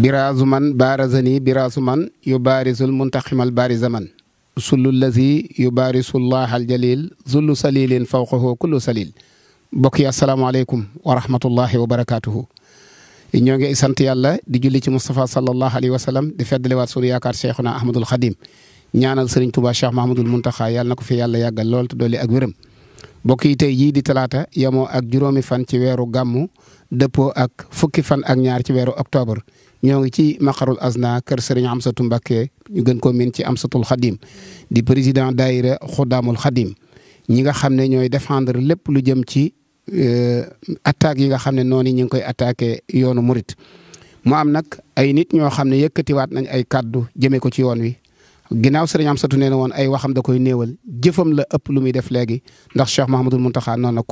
biraasu man baarazani biraasu man yu baarisul muntaximal baariza man sullu lazi yu baarisullah aljalil zullu salilin fawqahu kullu salil mbokk yi asalaamaaleykum wa rahmatullahi wa barakaatuhu. ñoo ngi sant yàlla di julli ci Moustapha sallallahu alayhi wa sallam di feddaliwaat sunu yaakaar Cheikhuna Ahmadul Xadim ñaanal Serigne Touba Cheikh Mahamadul Muntaxa yàlla na ko fi yàlla yàggal lool te dolli ak wéram. mbokk yi tey jii di talaata yemoo ak juróomi fan ci weeru gàmmu dëppoo ak fukki fan ak ñaar ci weeru octobre ñoo ngi ci maqarul azna kër Serigne Amsatu Mbakke ñu gën koo min ci Amsatul Xadim di président daayira Xudaamul Xadim ñi nga xam ne ñooy défendre lépp lu jëm ci attaques yi nga xam ne noonu ñu ngi koy attaqué yoonu murit mu am nag ay nit ñoo xam ne yëkkatiwaat nañ ay kàddu jëmee ko ci yoon wi ginnaaw sëriñ Amsatu nee na woon ay waxam da koy néewal jëfam la ëpp lu muy def léegi ndax Cheikh Mahamadul Muntaxa noonu la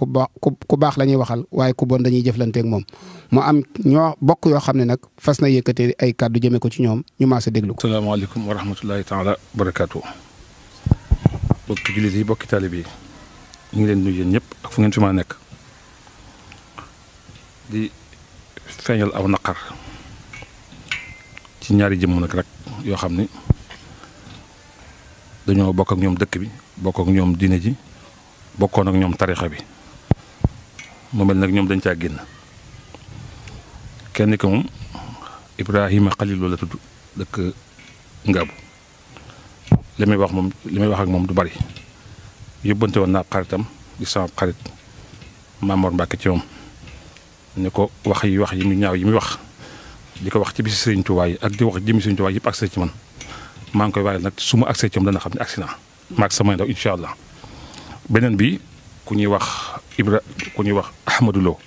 ku baax la ñuy waxal waaye ku bon dañuy jëflanteeg moom mu am ñoo bokk yoo xam ne nag fas na yëkkatee ay kàddu jëmee ko ci ñoom ñu maas a déglu ko. salaamaaleykum wa rahmatullahi taala barakaatu. bokki jullit yi bokki taalib yi ñu ngi leen nuyu yéen ñëpp ak fu ngeen fi ma nekk di feeñal aw naqar ci ñaari jëmm nag rek yoo xam ni dañoo bokk ak ñoom dëkk bi bokk ak ñoom diine ji bokkoon ak ñoom tarixa bi mu mel nag ñoom dañ caa génn kenn ki moom Ibrahima Xalilu la tudd dëkk Ngaabu li may wax ak moom du bari yóbbante woon naa xaritam di sama xarit Maamoor Mbàkke ci moom ne ko wax yi mu ñaaw yi muy wax di ko wax ci bisi Sëriñ Tuubaa yi ak di wax jëmi Sëriñ Tuubaa yëpp accès ci man maa ngi koy waajal nag su ma accès ci moom dana xam ne agsi naa maag samay ndaw incha allah. beneen bi ku ñuy wax Ahmadou Lo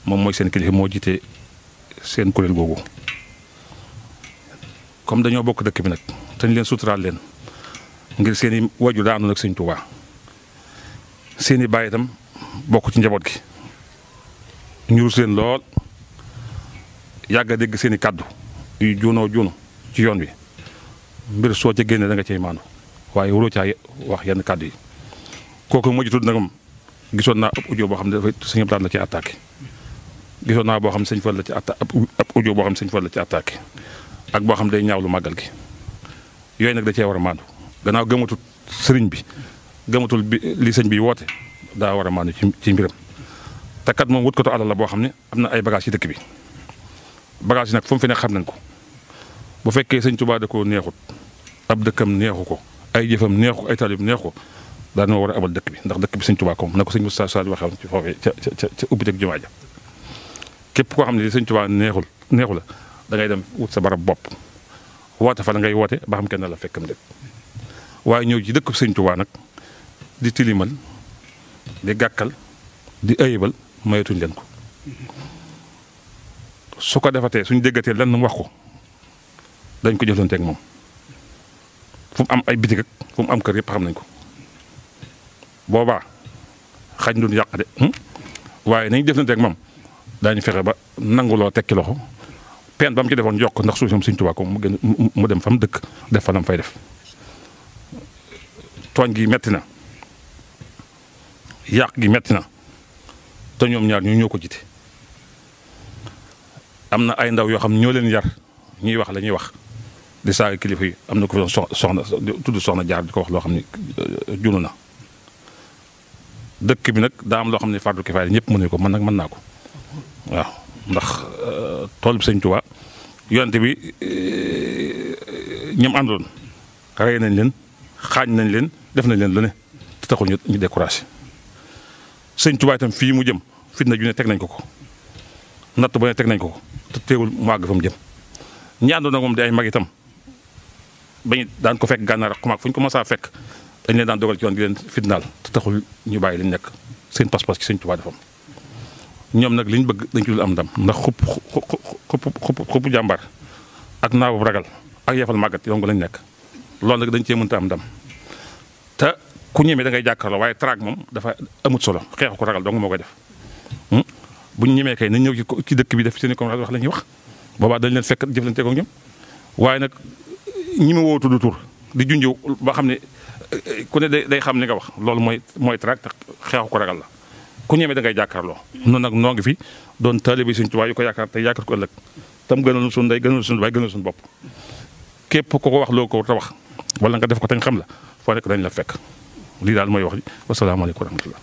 moom mooy seen kilifa moo jiite seen kuréel googu comme dañoo bokk dëkk bi nag te ñu leen suturaal leen ngir seen i waju daa àndoon ak Sëriñ Tuubaa seen i baay itam bokk ci njaboot gi. ñu rus leen lool yàgg a dégg seen i kàddu yu juunoo ci yoon wi mbir soo ca génne da nga cay maanu waaye waroo caa wax yenn kàddu yi kooku moo ci tudd nag moom gisoon naa ab audio boo xam ne dafay sëñ Abdou la ci attaqué gisoon naa boo xam ne sëñ Fall la ci attaqué ab audio boo xam ne sëñ Fall la ci attaqué ak boo xam ne day ñaawlu màggal gi yooyu nag da cee war a maanu gannaaw gëmatul sëriñ bi gëmatul bi li sëñ bi woote daa war a maanu ci mbiram. te kat moom wut ko to alal la boo xam ne am na ay bagages ci dëkk bi bagages yi nag fu mu fi nekk xam nañ ko bu fekkee sëñ Tuubaa da koo neexut ab dëkkam neexu ko ay jëfam neexu ko ay taalib neexu ko daanoo war a abal dëkk bi ndax dëkk bi sëñ Tuubaa ko na ko sëñ Moussa Sall waxee woon ci foofee ca ubbiteg jumaa ja képp koo xam ne sëñ Tuubaa neexu la da ngay dem wut sa barab bopp woote fa la ngay woote ba xam kenn la fekkam dëkk waaye ñëw ci dëkk sëñ Tuubaa nag di tilimal di gàkkal di ayibal mayatuñ leen ko su ko defatee suñ déggatee lan mu wax ko dañ ko jëflanteeg moom fu mu am ay bitig ak fu mu am kër yëpp xam nañ ko boobaa xañ duñ yàq de waaye nañ jëflanteeg moom daañu fexe ba nanguloo tekki loxo peen ba mu ci defoon yokk ndax suuf si Sëñ Tuubaa ko mu dem fa mu dëkk def fa lam fay def tooñ gi metti na yàq gi metti na te ñoom ñaar ñoo ko jiite am na ay ndaw yoo xam ne ñoo leen yar ñuy wax la ñuy wax di saaga kilifa yi am na ko fi doon soxna jaar di ko wax loo xam ne junu na dëkk bi nag daa am loo xam ne fardu kifaaya ñëpp mënuñu ko man nag mën naa ko waaw ndax tool bi Sëñ Tuubaa yonent bi ñoom àndoon rey nañ leen xaañ nañ leen def nañ leen lu ne te taxul ñu découragé Sëñ Tuubaa itam fii mu jëm fitna ju ne teg nañ ko natt ba ne teg nañ ko te teewul mu àgg fa mu jëm ñi àndoon nag moom di ay mag itam bañ daan ko fekk gànnaar ak xumaag fu ñu ko mos a fekk dañ leen daan dogal ci yoon di leen fitnaal te taxul ñu bàyyi liñ nekk seen pas-pas ci Sëñ Tuubaa defam ñoom nag liñ bëgg dañ ci dul am ndam ndax xupp jàmbaar ak naawu ragal ak yefal màggat yow nga lañ nekk loolu nag dañ cee mënta am ndam te ku ñemee da ngay jàkkaarloo waaye traag moom dafa amut solo xeexu ko ragal dong moo koy def bu ñu ñemee kay nañ ñëw ci dëkk bi def seen i conférence wax la ñuy wax boobaa dañ leen fekk jëflante ak ñoom waaye nag ñi ma wootu du tur di junjëw ba xam ne ku ne day xam li nga wax loolu mooy traag te xeexu ko ragal la ku ñemee da ngay jàkkaarloo. noonu nag noo ngi fi doon taalibe Sëñ Tuubaa yu ko yaakaar te yaakaar ko ëllëg tam gënal suñu ndey gënal suñu baay gënal suñu bopp képp ku ko wax loo ko te wax wala nga def ko tañ xam la foo nekk dañ la fekk lii daal mooy wax ji wasalaamaaleykum wa rahmatullah